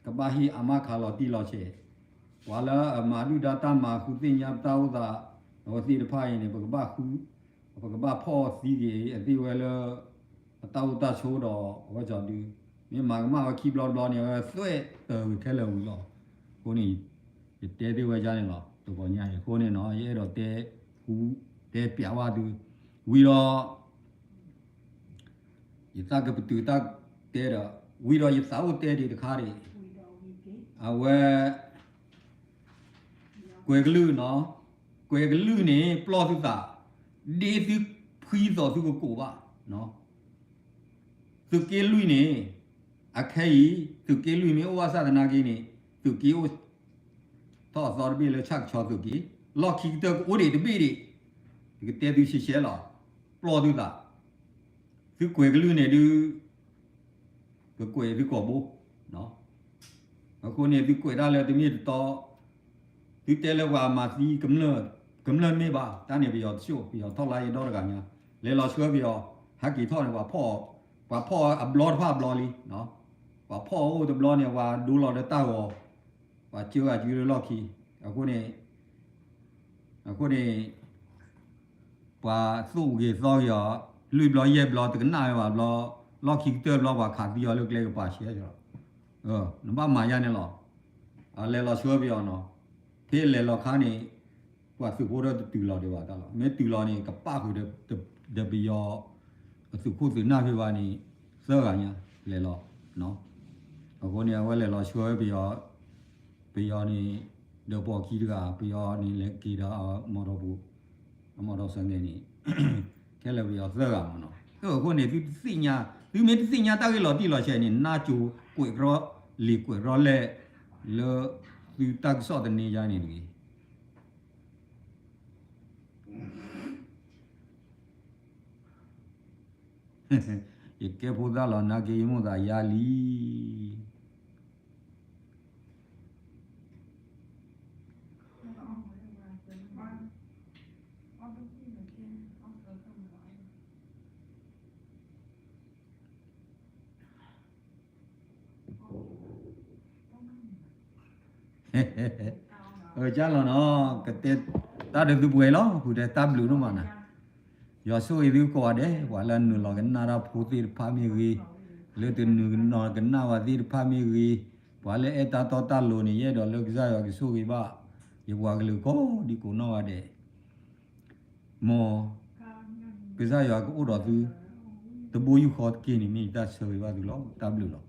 ကဘၣ်ဟ့ၣ်အမါခးလီၤတံၢ်လီၤဆဲး ပှၤလၢအမၤဒုၣ်ဒါတၢ်မၤ ဃုသ့ၣ်ညါပတၢ်အိၣ်သး အဝဲသ့ၣ်တဖၣ်အံၤန့ၣ် ပကဘၣ်ဃု ပကဘၣ်ဖီၣ်သံက့ၤ အသ့ၣ်ဝဲလၢ အတၢ်အိၣ်တၢ်ဆိးဒီး အဝဲစီၤဒု မ့ၢ်မၤကမၣ်ဝဲခံဘျီတဘျီန့ၣ် အဝဲသွဲၣ်တၢ်ဝံၤခဲလၢာ်ဝံၤလီၤ. အဃိန့ၣ် ယတဲသ့ဝဲဒ်န့ၣ်လီၤ တဂီၤညါအံၤ အဃိန့ၣ်နီၤ ယအဲၣ်ဒိးတဲ ဃူ တဲပျးဝဲသု ဝံၤဒီး ယသးကပတုာ်တၢ် တဲဒီး ဝံၤဒီးယသးအိၣ်တဲဒံးတခါန့ၣ်, အဝဲ ကွဲၤကလုၢ်နီၤ, ကွဲၤကလုၢ်န့ၣ် ပျီၢ်သုသး, ဒ့သုဖှံသီၣ်သုကကိးဘၣ်, သုးက့လွံၢ်န့ၣ် အခဲအံၤ သုးက့လွံၢ်မ့ၢ်အိၣ်ဘၣ်ဆၣ်သနာ်က့န့ၣ် သုးက့အိၣ် ထီၣ်အသီတဘ့ၣ်လၢဆၣ်ကဆီသုးက့, လီၢ်ခံကတၢၢ်ကအိၣ်ဒံးတဘ့ၣ်ဒံး, ယကတဲသုရှဲရှဲလီၤ, ပျီၢ်သုသး, သုကွဲၤကလုၢ်န့ၣ်ဒုး ကကွဲးသုကိာ်ဘိ, အဃိန့ၣ် သုကွဲးတၢ်လၢတမ့ၢ်တတီ, သုတဲလၢပှၤမၤသံ ကမျၢၢ်မ့ၢ်ဘၣ်, တၢ်န့ၣ်ပယီၤတဆိၣ် ပယီၤထီၣ်လါယဒီတဂၤညါ, လဲၤလီၤဆှၢပယီၤ, ဟဲက့ၤထီၣ်န့ၣ် ပှၤဖီၣ်, ပှၤဖီၣ်အဘျီတဖၣ်အဘျီလံ, ပှၤဖီၣ်အိၣ်တဘျီန့ၣ် ပှၤဒိလီၤဒီးတၢ်ဂီၤ, ပှၤကၢဂၤကၢလၢလီၢ်ခံ, အဃိန့ၣ် အဃိန့ၣ် ပှၤသိၣ်ဂ့ၤသီဂ့ၤအီၤ, လွံၢ်ဘျီယဲၢ်ဘျီတကနၣ်ဝဲဘၣ်ဘျီ, လီၢ်ခံကတၢၢ်ဘျီပှၤခးသံအီၤလၢကျဲကပၤရှဲလီၤ, နဘၣ်မၤယါန့ၣ်လီၤ, အလဲၤလီၤဆှၢပယီၤနီၤ, ဖဲလဲၤလီၤခါန့ၣ် ပှၤသုးဖိဒီးတတုၤလီၤဒံးဘၣ်တၢ်လီၤ, မ့ၢ်တုၤလီၤန့ၣ် ကပၣ်ဃုာ်ဒီးပယီၤ အသုးခိၣ်သုးနၢ်ဖဲဘၣ်န့ၣ် သၢဂၤညါလဲၤလီၤ, အဃိန့ၣ် အဝဲလဲၤလီၤဆှၢဝဲပယီၤ ပယီၤန့ၣ် ဒီးပိာ်ခံတဂၤ ပယီၤန့ၣ်လဲၤက့ၤဒီးအမီၢ်ထီၣ်ပူၤ, အမီၢ်ထီၣ်စၢၤန့ၣ်န့ၣ် ခဲလၢာ်ပယီၤသၢဂၤမ့ၢ်နီၤ, အဃိန့ၣ် သုတသ့ၣ်ညါ, သုမ့ၢ်တသ့ၣ်ညါတၢ်ဂ့ၢ်လီၤတံၢ်လီၤဆဲးန့ၣ် နါစိၤကွဲးရီလံာ်ကွဲးရီလဲၣ် လၢသုတၢ်ကစီၣ်သန့ယါန့ၣ်တဂ့ၤ ယကဲဖိသၣ်လီၤ နာ်က့ယမိၣ်သးယါလံ. ကၢ်လီၤနီၤ, ကတဲတၢ်ဒီးသုပှဲၤလီၤ ဃုာ်ဒီးတၢ်ဘျုးဒိၣ်မးနီၤ, ယွၤဆိၣ်ဂ့ၤသုကိးဂၤဒဲး, ပှၤလၢအနုာ်လီၤကနၣ်တၢ်ဖိသ့ၣ်တဖၣ်မ့ၢ်ဂ့ၤ, လၢတနုာ်လီၤကနၣ်ဘၣ်သ့ၣ်တဖၣ်မ့ၢ်ဂ့ၤ, ပှၤလၢအဲၣ်တၢ်တီတၢ်လိၤန့ၣ် ယအဲၣ်ဒိးလၢကစၢ်ယွၤကဆိၣ်ဂ့ၤဘၣ် ယပှၤကလုာ်ကိးဒံကိးနီၢ်ဂၤဒဲး မ်ကစၢ်ယွၤကအိၣ်ဒီးသု တဘိယူၢ်ဃီတက့ၢ်န့ၣ် မ့ၢ်ယတၢ်ဆၢဂ့ၤဘၣ်သုလီၤ. တၢ်ဘျုးလီၤ.